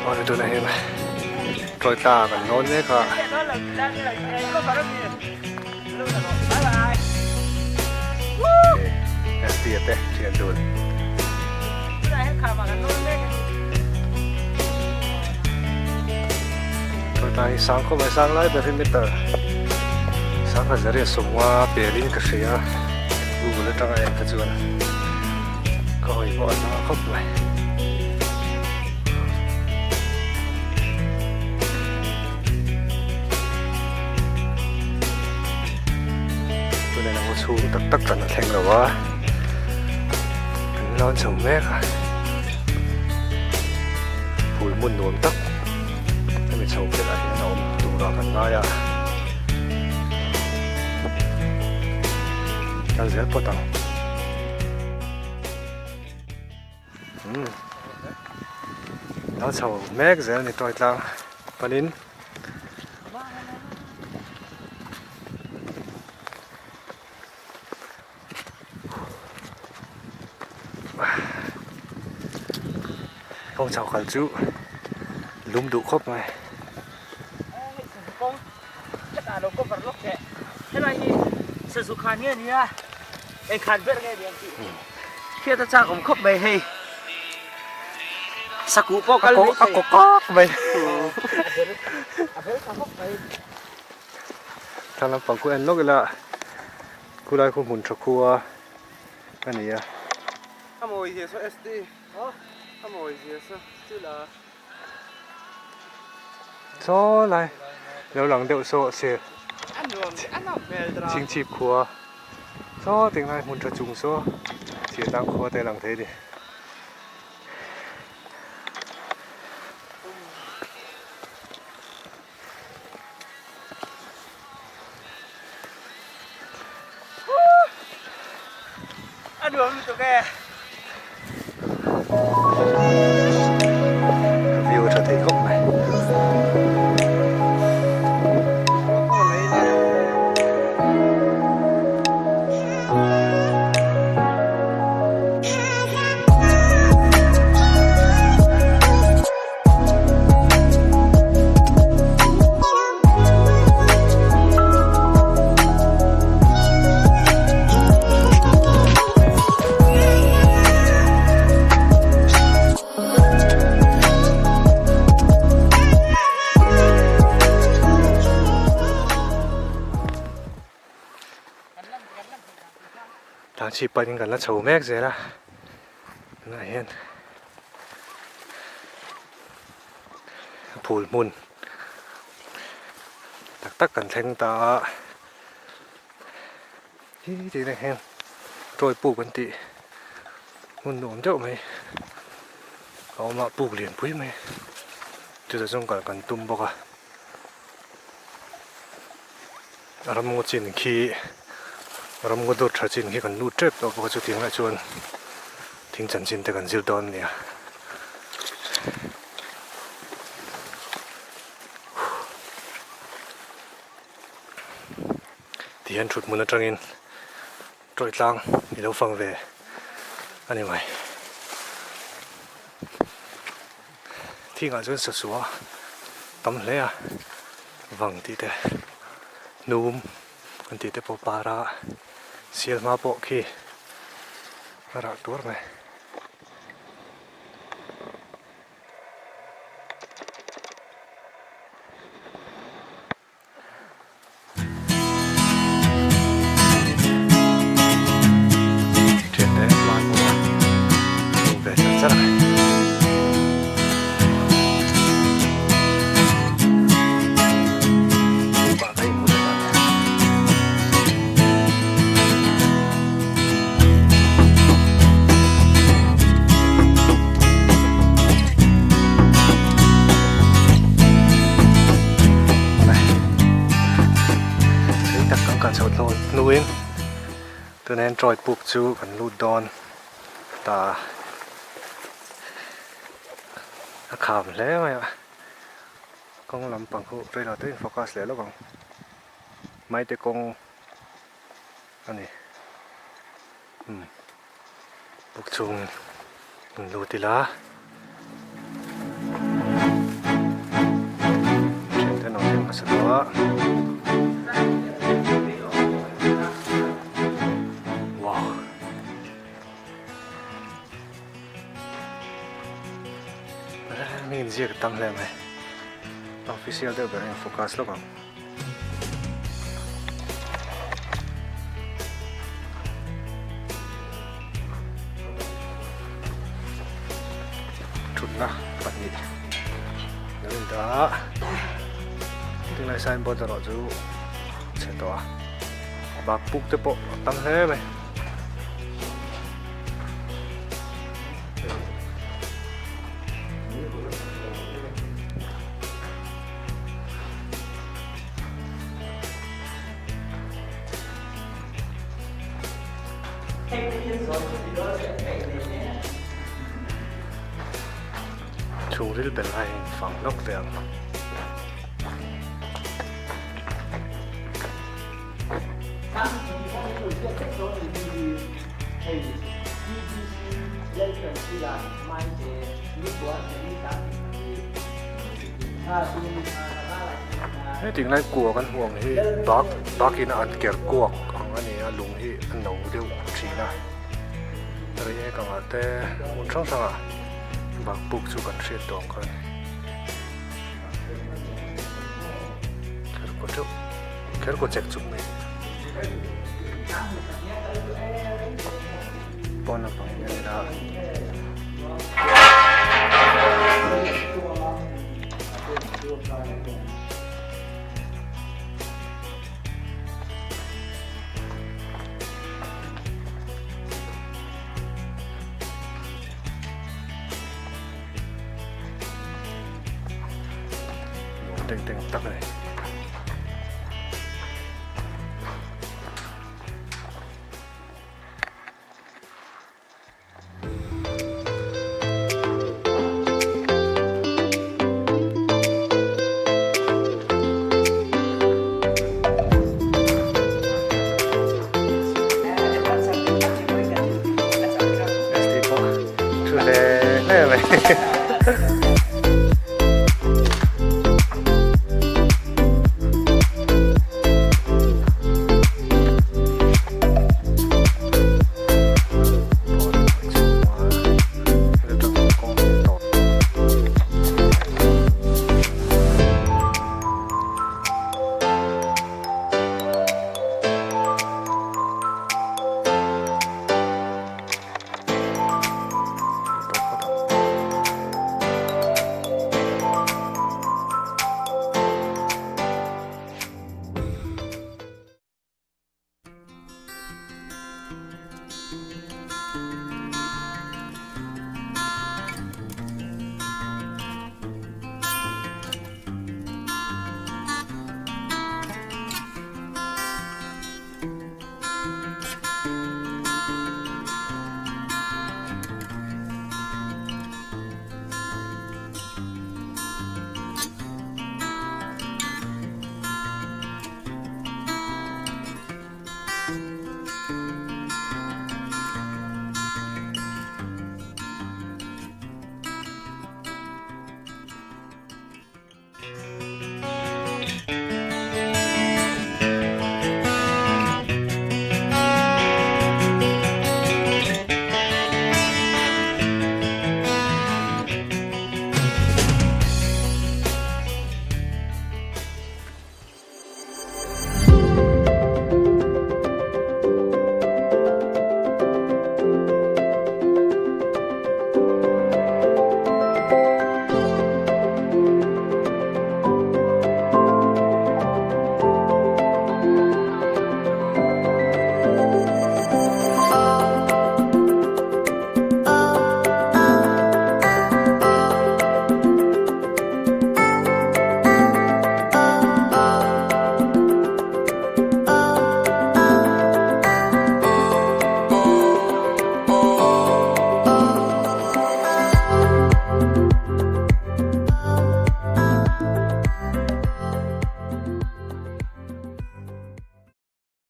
Awle tunah hian toy tla kan lawn mek a. ST a te thian dun. Toy tla hi sang khawp mai sang lai ber hi meter sangha zariah sawmnga pelin ka hria Google atanga en kha chuan ka hawi pawh a hna khawp mai. Tunah hian a chhung tak tak tan a thleng lo a kan lawn chho mek a phul hmun nuam tak hemi chho pelh ah hian a awm turah kan ngai a. Kal zel phawt ang. Umm. Lo chho mek zel ni tawi tlang panin. Kawng chho kal chu lum duh khawp mai. A kaw kak mai. Thla lampang khu en lawk ila khulai khu hmun tha khua a ni a. A mawi zia saw ST a mawi zia saw chu la. Saw lai lo lang deuh saw sir chingchip khua saw tinglai hmun tha chung saw thirtlang khua te lang thei a ni. A nuam lutuk e. View a tha thei khawp mai. Tangchhip panin kan la chho mek zel a tunah hian. Phul hmun tak tak kan thleng ta a hi tih na hian tawi puk an tih hmun nuam deuh mai a awm a puk lian pui mai chutah chuan kal kan tum bawk a ramngaw chin khi ramngaw dawt tha chin khi kan lut tep tawh bawk a chutiang lai chuan thing chanchin te kan zir dawn a nia. Tihian thut hmun atangin tawih tlang i lo fang ve a ni mai. Thingah chuan sasua tam hle a vang tih te hnum an tih te pawh para sial hma pawh khi a rah tuar mai. Thiante hman pawh a hmuh ve char char a. Pukah ka inhmu leh ta. Tui tak kan kal chhoh hlawh hnuin tunah hian toy puk chu kan lut dawn ta a kham hle mai a kawng lampang khu reilo te in focus leh lawk ang maite kawng a ni. Umm buk chhung in lut ila thian te an awm thleng hmasa tawh a wow. Hming inziak a tam hle mai official deuh ber in focus lawk ang. Thutna pahnih lo indah a tinglai signboard erawh chu chhe tawh a bak puk te pawh a tam hle mai. Chhungril bel a in fang hlawk ve ang. Heti lai kua kan hmuh ang hi bak bakin a an ker kuak ang a ni a lung hi a no deuh thin a reiek angah te hmun hrang hrangah bak buk chu kan hriat tawh ang kha a ni kher kaw teuh kher kaw chek chuk mai pawn lampang hi a ni a. Nuam teng teng tak a ni.